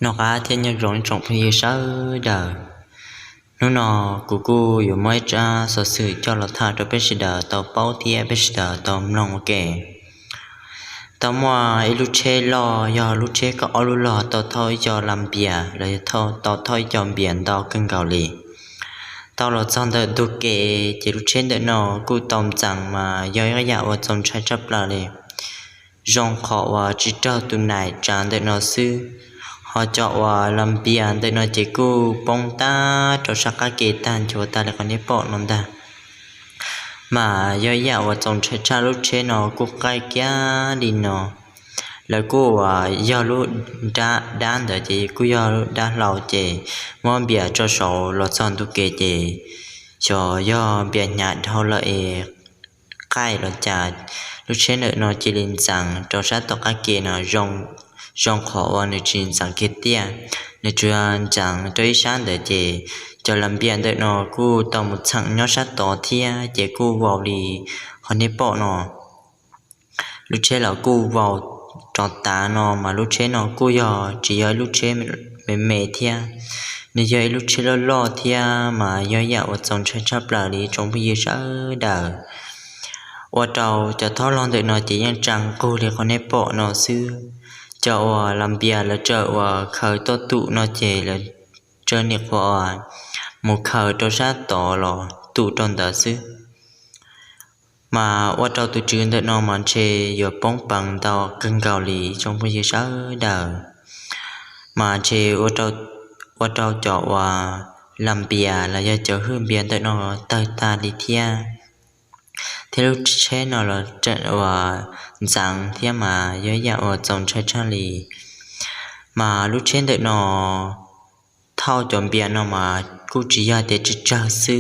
Noj qab thiab nyob zoo ib tsoom phooj ywg sawv daws. Hnub no kuv kuj yuav muab ib tsab xov xwm coj los tham rau peb sawv daws tau paub thiab peb sawv daws tau mloog ua ke. Tau muaj ib lub tsheb loj, yog lub tsheb kaum ob lub log tau thauj ib co las npias los yog tau thauj ib co npias ntau kawg nkaus li. Tau los txog ntawm ntug kev ces lub tsheb ntawm no kuj tau ntxeev mas yog ib yam uas txaus ntshai tshaj plaws li. Zoo qhov uas tsis raug tus nais tsav ntawm no xwb, ho cov uas las npias ntawm no ces kuj poob tag rau sab qab ke tag nchuav tag li qhov nej pom no ntag. Mas yog ib yam uas txaus ntshai tshaj, lub tsheb no kuj qaij kiag li no. Lawv kuj uas yog lub dab ntawd ces kuj yog lub dab hlau ces muab npias tso saud los txog ntug kev ces xyov yog npias hnyav dhau lawm es qaij los cas, lub tsheb ntawm no cia li ntxeev rau sab tom qab ke no. Zoo qhov uas nws tsis ntxeev kiag tiag, nws tsuas ntxeev rau ib sab ntawd ces cov las npias ntawm no kuj tau mus txheem nyob sab tod thiab ces kuj vau li qhov nej pom no. Lub tsheb los kuj vau rov tav no mas lub tsheb no kuj yog tsis yog ib lub tsheb me me thiab, nws yog ib lub tsheb loj loj thiab mas yog yam uas txaus ntshai tshaj plaws li tsoom phooj ywg sawv daws. Ua rau cov thob log ntawm no ces yeej tsa nqug li qhov nej pom no xwb. Cov uas las npias lawv txawm uas khaws tuaj tum no ces lawv txawm nim qhuav mus khaws rau sab tod los tum rau ntawd xwb. Mas ua rau tus tswv ntawm no mas ntshe yuav poob peev ntau kawg nkaus li tsoom phooj ywg sawv daws. Mas ntshe ua rau cov uas las npias los yog cov hwj npias ntawm no tawg tag li thiab. Thiab lub tsheb no los tseem uas ntxeev thiab mas yog yam uas txaus ntshai tshaj li. Mas lub tsheb ntawm no thauj cov npias no mas kuj tsis yog tias tsawg tsawg xwb,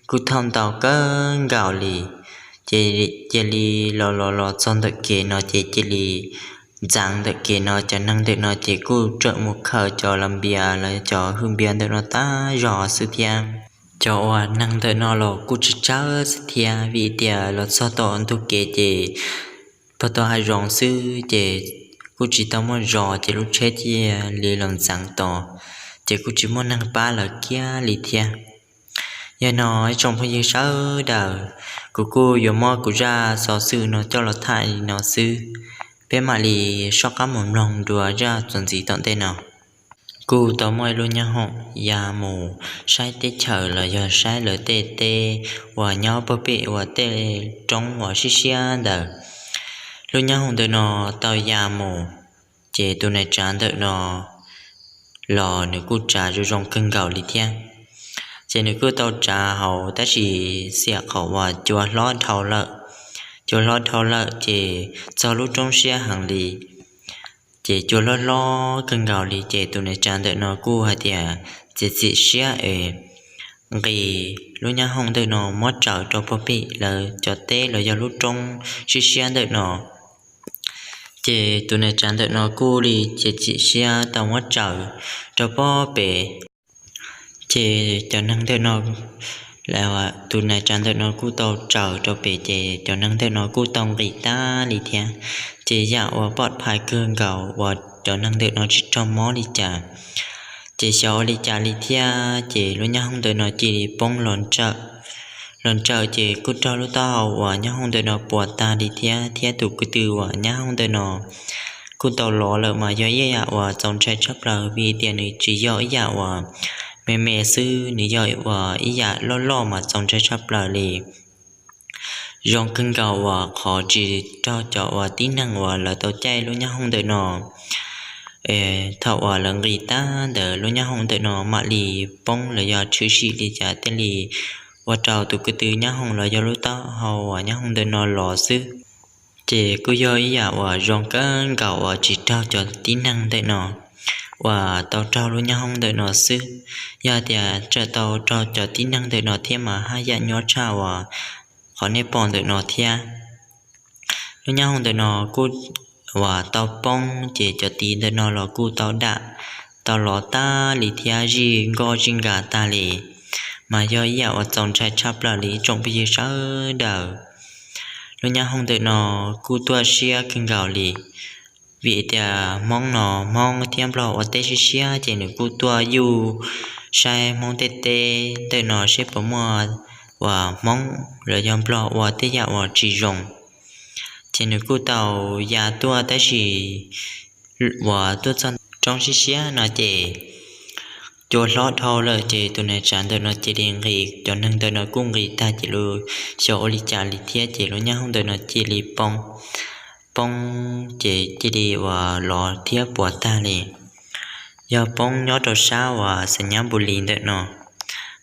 kuj thauj ntau kawg nkaus li. Ces cia li los los los txog ntawm kev no ces cia li ntxeev ntawm kev no, cov neeg ntawm no ces kuj txawm mus khaws cov las npias los cov hwj npias ntawm no tag zog xwb thiab. Cov uas neeg ntawm no los kuj tsawg tsawg xwb thiab, vim tias los txog tom ntug kev ces pag tau hav zoov xwb ces kuj tsis tau muaj zos ces lub tsheb cia li los ntxeev tod, ces kuj tsis muaj neeg pab lawv kiag li thiab. Yog no ib tsoom phooj ywg sawv daws, kuv kuj yuav muab kuv zaj xov xwm no coj los tham li no xwb. Peb mam li soj qab mus mloog dua zaj txuas ntxiv tom ntej no. Kuj tau muaj ib lub nyab hoom ya mus saib teb chaws los yog saib lawv tej teb uas nyob pag pem uas tej roob uas siab siab ntawd. Lub nyab hoom ntawm no tau ya mus, ces tus nais tsav ntawm no los nws kuj tsav zoo zoo kawg nkaus li thiab. Ces nws kuj tau tsav hauv tab sis xiam qhov uas cua hlob dhau lawm. Cua hlob dhau lawm ces txog lub roob siab heev li, ces cua hlob hlob kawg nkaus li ces tus nais tsav ntawm no kuj hais tias txiav txim siab es nqis lub nyab hoom ntawm no muab tsaws rau pag pem lawv cov teb los yog lub roob siab siab ntawm no. Ces tus nais tsav ntawm no kuj li txiav txim siab tau muab tsaws rau pag pem. Ces cov neeg ntawm no, tus nais tsav ntawm no kuj tau tsaws rau pem ces cov neeg ntawm no kuj tau nqis tag li thiab. Ces yam uas pom phais kawg nkaus uas cov neeg ntawm no tsis raug mob li cas. Ces xyov ua li cas li thiab ces lub nyab hoom ntawm no cia li poob los ntsawm. Los ntsawm ces kuj raug lub taub hau uas nyab hoom ntawm no puas tag li thiab, thiab tus kwv tw uas nyab hoom ntawm no kuj tau lov lawm mas yog ib yam uas txaus ntshai tshaj plaws vim tias nws tsis yog ib yam uas me me xwb, nws yog uas ib yam loj loj mas txaus ntshai tshaj plaws li. Zoo kawg nkaus uas qhov tsis raug cov uas tib neeg uas lawv tau caij lub nyab hoom ntawm no. Thaum uas lawv nqis tag ntawd lub nyab hoom ntawm no mam li poob los yog tshwm sim li cas thiaj li ua rau tus kwv tw nyab hoom los yog lub taub hau uas nyab hoom ntawm no lov xwb. Ces kuj yog ib yam uas zoo kawg nkaus uas tsis raug cov tib neeg ntawm no uas tau raug lub nyab hoom ntawm no xwb. Yog tias tseem tau raug cov tib neeg ntawm no thiab mas haj yam nyuaj tshaj uas qhov nej pom ntawm no thiab. Lub nyab hoom ntawm no kuj uas tau poob ces cov tiv ntawm no los kuj tau dam, tau lov tag li thiab zij nkoj zij nkas tag li, mas yog ib yam uas txaus ntshai tshaj plaws li ib tsoom phooj ywg sawv daws. Lub nyab hoom ntawm no kuj tuaj siab kawg nkaus li, vim tias Hmoob no, Hmoob thiab Nplog ua teb siab siab ces nws kuj tuaj yuj saib Hmoob tej teb ntawm no seb puas muaj uas Hmoob los yog Nplog ua tej yam uas tsis zoo. Ces nws kuj tau ya tuaj tab sis uas tuaj txog roob siab siab no ces cua hlob dhau lawm ces tus neeg tsav ntawm no cia li nqis, cov neeg ntawm no kuj nqis tag ces lawv xyov ua li cas li thiab ces lub nyab hooj ntawm no cia li poob, poob ces cia li uas lov thiab puas tag li. Yog poob nyob rau sab uas Xais Nyab Npu Lis ntawm no,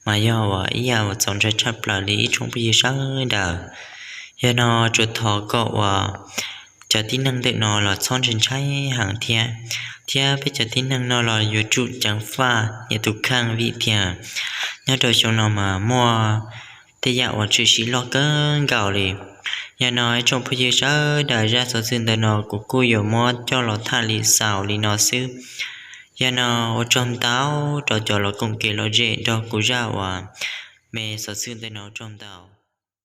mas yog uas ib yam uas txaus ntshai tshaj plaws li ib tsoom phooj ywg sawv daws. Yog no tsuas thov kom uas cov tib neeg ntawm no los txhob ntshai ntshai heev thiab, thiab peb cov tib neeg no los yuav tsum ceev faj nyiam tus kheej vim tias nyob rau xyoo no mas muaj tej yam uas tshwm sim loj kawg nkaus li. Yog no ib tsoom phooj ywg sawv daws, zaj xov xwm ntawm no kuv kuj yuav muab coj los tham li xaus li no xwb. Yog no ua tsaug ntau rau cov los koom kev lom zem nrog kuv zaj uas me xov xwm ntawm no, ua tsaug ntau.